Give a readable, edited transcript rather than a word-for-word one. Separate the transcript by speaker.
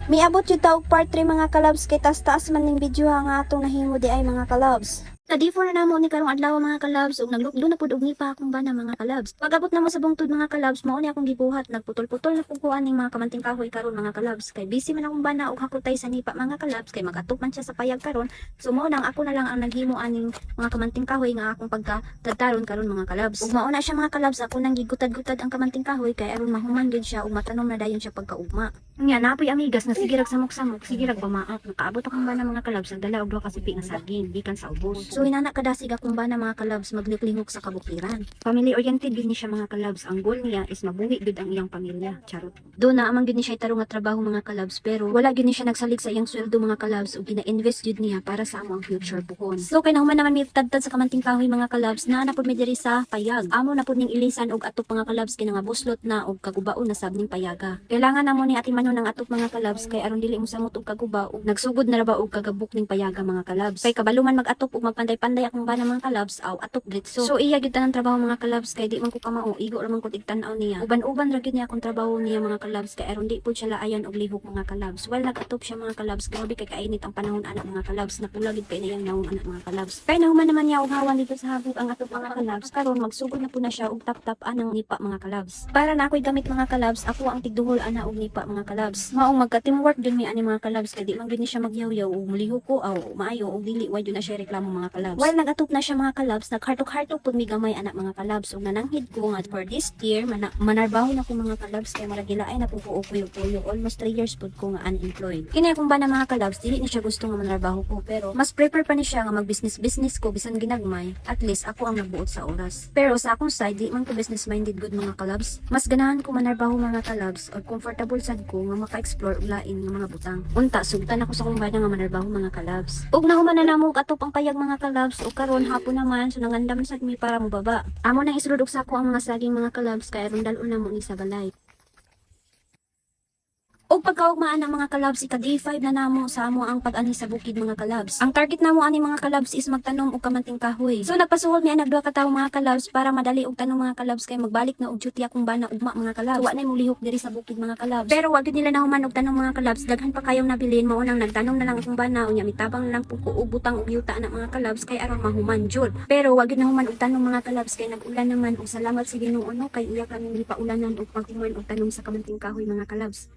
Speaker 1: Miabot jud ta og part 3, mga kalabs, kay taas-taas man ning video ha nga atong nahimo di ay, mga kalabs. Sa day 4 na namo ni karong adlaw, mga kalabs, ug naglukdo na pud og nipa akong bana, mga kalabs. Pag-abot namo sa bungtod, mga kalabs, mao ni akong gibuhat, nagputol-putol na pud ko aning mga kamanting kahoy karon, mga kalabs, kay busy man akong bana og hakutay sa nipa, mga kalabs, kay mag-atop man siya sa payag karon. So mao nang ako na lang ang naghimo aning mga kamanting kahoy nga akong pagka tadtaron karon, mga kalabs. Ug mao na siya, mga kalabs, ako nang gigutad-gutad ang kamanting kahoy kay aron mahuman gyud siya ug matanom na dayon siya pagkaugma.
Speaker 2: Nya napoy amigas nga sige rag samok-samok, sige rag pamaak. Nakaabot akong bana, mga kalabs, nagdala og duha ka sipi nga saging gikan sa ubos.
Speaker 1: So inana kadasig akong bana, mga kalabs, magliklihok sa kabukiran.
Speaker 2: Family oriented gyud ni siya, mga kalabs. Ang goal niya is mabuhi gyud ang iyang pamilya. Charot.
Speaker 1: Do na amang gyud ni siya tarong nga trabaho, mga kalabs, pero wala gyud ni siya nagsalig sa iyang sweldo, mga kalabs, ug gina-invest gyud niya para sa amo ang future puhon. So kay nahuman naman mi tadtad sa kamanting kahoy, mga kalabs, naa na pud mi diri sa payag. Amo na pud ning ilisan og atop, mga kalabs, kay nga buslot na og kagubaon na sab ning payaga. Kailangan namo ni atimanon ang atop, mga kalabs, kay aron dili mo samot og kaguba ug nagsugod na ra ba og kagabok ning payaga, mga kalabs. Kay kabalo man mag-atop ug magpanday-panday akong bana, mga kalabs, aw atop diretso. So iya gyud tanang trabaho, mga kalabs, kay di man ko kamao, igo ra man ko tigtan-aw niya. Uban-uban ra gyud niya akong trabaho niya, mga kalabs, kay aron di pud siya laayan og lihok, mga kalabs. While nag-atop siya, mga kalabs, grabe kay kainit ang panahon ana, mga kalabs, napula gyud kay na iyang nawong ana, mga kalabs. Kay nahuman naman niya og hawan dito sa habog ang atop, mga kalabs, karon magsugod na pud na siya og tap-tap anang nipa, mga kalabs. Para na ako'y gamit, mga kalabs, ako ang tigduhol ana og nipa, mga kalabs. Maong magka teamwork dun mi ani, mga kalabs, kay di man gyud ni siya magyawyaw ug mulihok ko aw maayo og dili, wa gyud na siya reklamo, mga kalabs. While nag-atop na siya, mga kalabs, naghartok-hartok pud mi gamay ana, mga kalabs, ug nananghid ko nga for this year manarbaho na ko, mga kalabs, kay murag gilaay na pud ko og puyo-puyo, almost 3 years pud ko nga unemployed. Kini akong bana, mga kalabs, dili ni siya gusto nga manarbaho ko, pero mas prefer pa ni siya nga mag business business ko bisan ginagmay, at least ako ang nagbuot sa oras. Pero sa akong side, di man ko business minded gud, mga kalabs. Mas ganahan ko manarbaho, mga kalabs, og comfortable sad ko nga maka-explore og lain nga mga butang. Unta sugtan ako sa akong bana nga manarbaho, mga kalabs. Ug nahuman na namo og atop ang payag, mga kalabs, ug karon hapon naman, so nangandam na sad mi para mobaba. Amo nang isulod og sako ang mga saging, mga kalabs, kay aron dal-on namo ni sa balay. Og pagkaugmaan ang mga kalabs, ika day 5 na namo sa amo ang pag-anhi sa bukid, mga kalabs. Ang target namo ani, mga kalabs, is magtanom og kamanting kahoy. So nagpasuhol mi anag duha ka tawo, mga kalabs, para madali og tanom, mga kalabs, kay magbalik na og duty akong bana ugma, mga kalabs. So, wa nay mulihok diri sa bukid, mga kalabs. Pero wa gyud nila nahuman og tanom, mga kalabs, daghan pa kayong nabilin, mao nang nagtanom na lang akong bana, unya mitabang na lang pud ko og butang og yuta na, mga kalabs, kay aron mahuman jud. Pero wa gyud nahuman og tanom, mga kalabs, kay nag-ulan naman, ug salamat sa Ginoo no kay iya kaming gipaulanan og paghuman og tanom sa kamanting kahoy, mga kalabs.